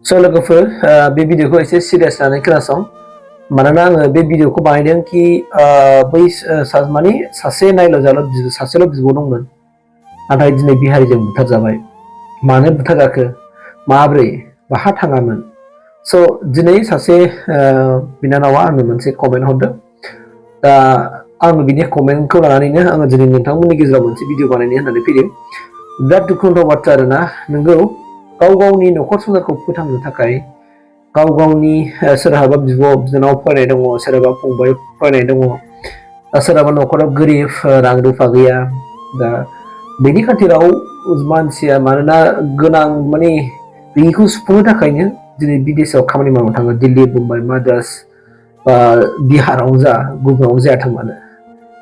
स' लोगोफोर बे भिडिअखौ एसे सिरियास लानानै खोनासं मानोना आङो बे भिडिअखौ बानायदों कि बै माने सासे नायल' जाल' सासेल' बिब' दंमोन नाथाय दिनै बिहारिजों बुथारजाबाय मानो बुथारजाखो माब्रै बाहा थाङामोन स' दिनै सासे बिनानावा आंनो मोनसे कमेन्ट हरदों दा आङो बिनि कमेन्टखौ लानानैनो आङो दिनै नोंथांमोननि गेजेराव मोनसे भिडिअ बानायनो होननानै फैदों बिराद दुखुनांथाव बाथ्रा आरोना नोंगौ गाव गावनि न'खर संसारखौ फोथांनो थाखाय गाव गावनि सोरहाबा बिब' बिनानाव फरायनाय दङ सोरहाबा फंबाय फरायनाय दङ सोरहाबा न'खराव गोरिब रां रुफा गैया दा बेनि खाथिराव मानसिया मानोना गोनां माने बेखौ सुफुंनो थाखायनो दिनै बिदेशआव खामानि मावनो थाङो दिल्ली मुम्बाइ माद्रास बा बिहारावनो जा गुबुनावनो जायाथों मानो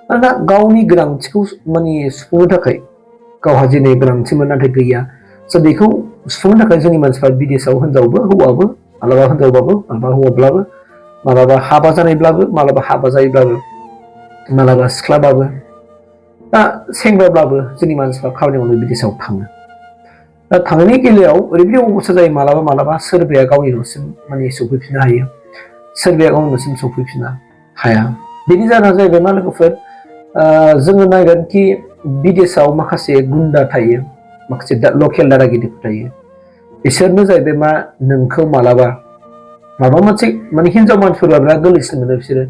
मानोना गावनि गोनांथिखौ माने सुफुंनो थाखाय गावहा दिनै गोनांथिमोन नाथाय गैया स' बेखौ सुफुंनो थाखाय जोंनि मानसिफ्रा बिदेशआव हिनजावबो हौवाबो मालाबा हिनजावबाबो मालाबा हौवाब्लाबो मालाबा हाबा जानायब्लाबो मालाबा हाबा जायोब्लाबो मालाबा सिख्लाबाबो दा सेंग्राब्लाबो जोंनि मानसिफ्रा खामानि मावनो बिदेशआव थाङो दा थांनायनि बेलायाव ओरैबायदि अबस्था जायो मालाबा मालाबा सोरबाया गावनि न'सिम माने सफैफिननो हायो सोरबाया गावनि न'सिम सफैफिननो हाया बेनि जाहोना जाहैबाय मा लोगोफोर जोङो नायगोन कि बिदेशआव माखासे गुन्दा थायो माखासे लकेल दादागिरिफोर थायो बिसोरनो जाहैबाय मा नोंखौ मालाबा माबा मोनसे माने हिनजाव मानसिफोरा बिराद गोरलैसिन मोनो बिसोरो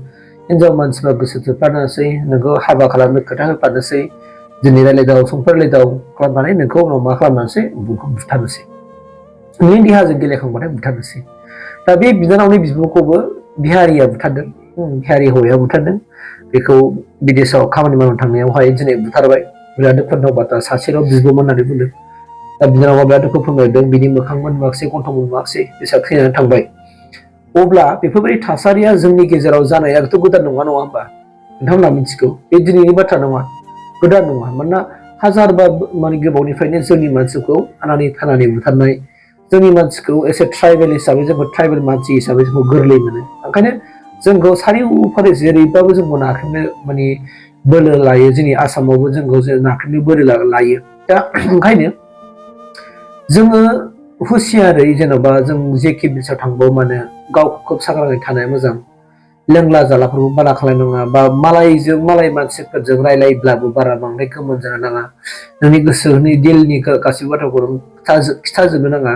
हिनजाव मानसिफ्रा गोसो थोफ्लानोसै नोंखौ हाबा खालामनो खोथा होफ्लानोसै दिनै रायलायदाव समफोर रायलायदाव खालामनानै नोंखौ उनाव मा खालामनोसै बुथारनोसै नोंनि देहाजों गेलेखांबाथाय बुथारनोसै दा बे बिनानावनि बिब'खौबो बिहारिया बुथारदों बिहारि हौवाया बुथारदों बेखौ बिदेशआव खामानि मावनो थांनायावहाय दिनै बुथारबाय बिराद दुखुनांथाव बाथ्रा सासेल' बिब'मोन होननानै बुंदों दा बिनानावा बिराद दुखु फोरमायदों बिनि मोखांमोन नुवाखसै गन्थं नुवाखसै बिसोर थैनानै थांबाय अब्ला बेफोरबायदि थासारिया जोंनि गेजेराव जानायाथ' गोदान नङा होमबा नोंथांमोना मिथिगौ बे दिनैनि बाथ्रा नङा गोदान नङा मानोना हाजार बा माने गोबावनिफ्रायनो जोंनि मानसिखौ खानानै बुथारनाय जोंनि मानसिखौ एसे ट्राइबेल हिसाबै जोंखौ ट्राइबेल मानसि हिसाबै जोंखौ गोरलै मोनो ओंखायनो जोंखौ सारिउफाले जेरैबाबो जोंखौ नाख्रेबनो माने बोलो लायो जोंनि आसामावबो जोंखौ नाख्रेबनो बोलो लायो दा ओंखायनो जोङो हुसियारै जेन'बा जों जेखि बिदेशआव थांबाबो मानो गावखौ खोब सांग्राङै थानाया मोजां लोंला जालाफोरखौ बारा खालामनाङा बा मालाय मानसिफोरजों रायलायब्लाबो बारा बांद्राय गोमोन जानो नाङा नोंनि गोसोनि दिलनि गासिबो बाथ्राखौ खिथाजोबनो नाङा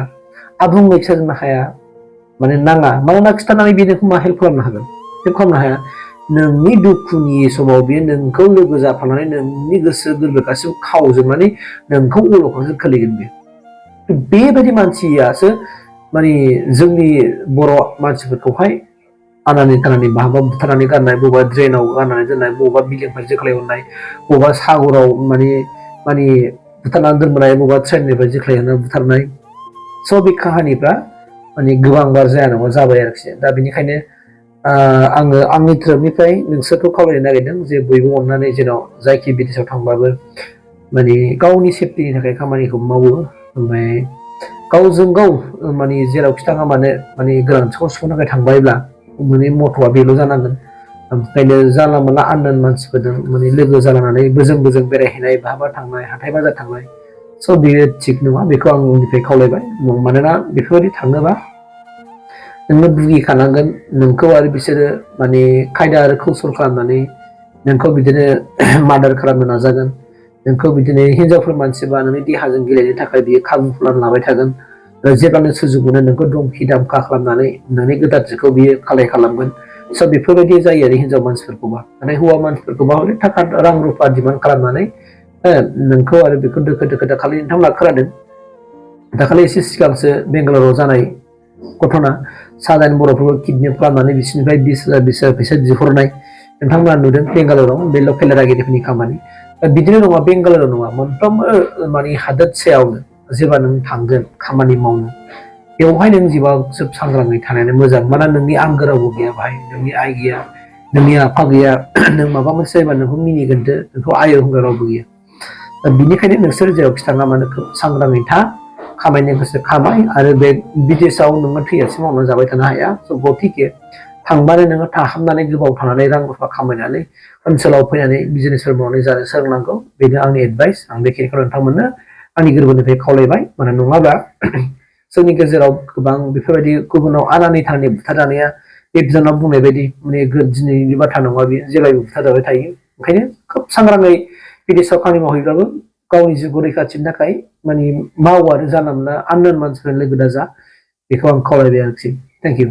आबुङै खिथाजोबनो हाया माने नाङा मानोना खिथानानै बे नोंखौ मा हेल्प खालामनो हागोन हेल्प खालामनो हाया नोंनि दुखुनि समाव बेयो नोंखौ लोगो जाफानानै नोंनि गोसो गोरबो गासिबो खावजोबनानै नोंखौ अलखदाव खोलैगोन बेबायदि मानसियासो माने जोंनि बर' मानसिफोरखौहाय आनानै माहाबा बुथारनानै गारनाय बबेबा ड्रेनाव गारनानै दोननाय बबेबा बिल्डिंफोर जोख्लायहरनाय बबेबा सागराव माने बुथारनानै दोनबोनाय बबेबा ट्रेननिफ्राय जोख्लायहरनानै बुथारनाय स' बे काहानिफ्रा माने गोबांबार जाया नङा जाबाय आरोखि दा बेनिखायनो आङो आंनि तरफनिफ्राय नोंसोरखौ खावलायनो नागिरदों जे बयबो अननानै जेन' जायखि बिदेशआव थांबाबो माने गावनि सेफटिनि थाखाय खामानिखौ मावो ओमफ्राय गावजों गाव माने जेरावखि थाङा मानो माने गोनांथिखौ सुफुंनो थाखाय थांबायब्ला माने मथ'आ बेल' जानांगोन ओंखायनो जानला मोनला आननोन मानसिफोरजों माने लोगो जालानानै बोजों बेरायहैनाय बहाबा थांनाय हाथाय बाजार थांनाय स' बेयो थिग नङा बेखौ आं उननिफ्राय खावलायबाय मानोना बेफोरबायदि थाङोबा नोङो बुगिखानांगोन नोंखौ आरो बिसोरो माने खायदा आरो कौसल खालामनानै नोंखौ बिदिनो मार्डार खालामनो नाजागोन नोंखौ बिदिनो हिनजावफोर मानसिबा नोंनि देहाजों गेलेनो थाखाय बियो खाबु खालामना लाबाय थागोन जेब्लानो सुजुग मोनो नोंखौ धमखि दामखा खालामनानै नोंनि गोदारथिखौ बियो खालामगोन स' बेफोरबायदि जायो आरो हिनजाव मानसिफोरखौबा नाथाय हौवा मानसिफोरखौबा हले थाखा रां रुफा डिमान्ड खालामनानै नोंखौ आरो बेखौ दोखो दाखालि नोंथांमोना खोनादों दाखालि एसे सिगांसो बेंगालराव जानाय घटना सादारन बर'फोरखौ किडनेप खालामनानै बिसोरनिफ्राय 20,000 फैसा बिहरनाय नोंथांमोना नुदों बेंगालराव बे लकेल दादागिरिफोरनि खामानि बिदिनो नङा बेंगालराव नङा मोनफ्रोमबो माने हादोरसायावनो जेब्ला नों थांगोन खामानि मावनो बेवहाय नों जेबा जोब सांग्राङै थानायानो मोजां मानोना नोंनि आंगो रावबो गैया बाहाय नोंनि आइ गैया नोंनि आफा गैया नों माबा मोनसे जायोबा नोंखौ मिनिगोनदो नोंखौ आयो होनग्रा रावबो गैया दा बिनिखायनो नोंसोर जेरावखि थाङा मानो खोब सांग्राङै था खामायनो गोसो खामाय आरो बे बिदेशआव नोङो थैजासिम मावनानै जाबाय थानो हाया स' गथिखे थांबानो नोङो थाहाबनानै गोबाव थानानै रां रुफा खामायनानै ओनसोलाव फैनानै बिजनेसफोर मावनानै जानो सोलोंनांगौ बेनो आंनि एडभाइस आं बेखिनिखौ नोंथांमोननो आंनि गोरबोनिफ्राय खावलायबाय मानो नङाब्ला जोंनि गेजेराव गोबां बेफोरबायदि गुबुनाव आनानै थानाय बुथारजानाया बे बिजानाव बुंनाय बायदि माने दिनैनि बाथ्रा नङा बेयो जेब्लायबो बुथारजाबाय थायो ओंखायनो खोब सांग्राङै बिदेशाव खामानि मावहैब्लाबो गावनि जिउखौ रैखाथिनि थाखाय माने मावो आरो जानला मोनला आननोन मानसिफोरजों लोगो दाजा बेखौ आं खावलायबाय आरोखि थेंक इउ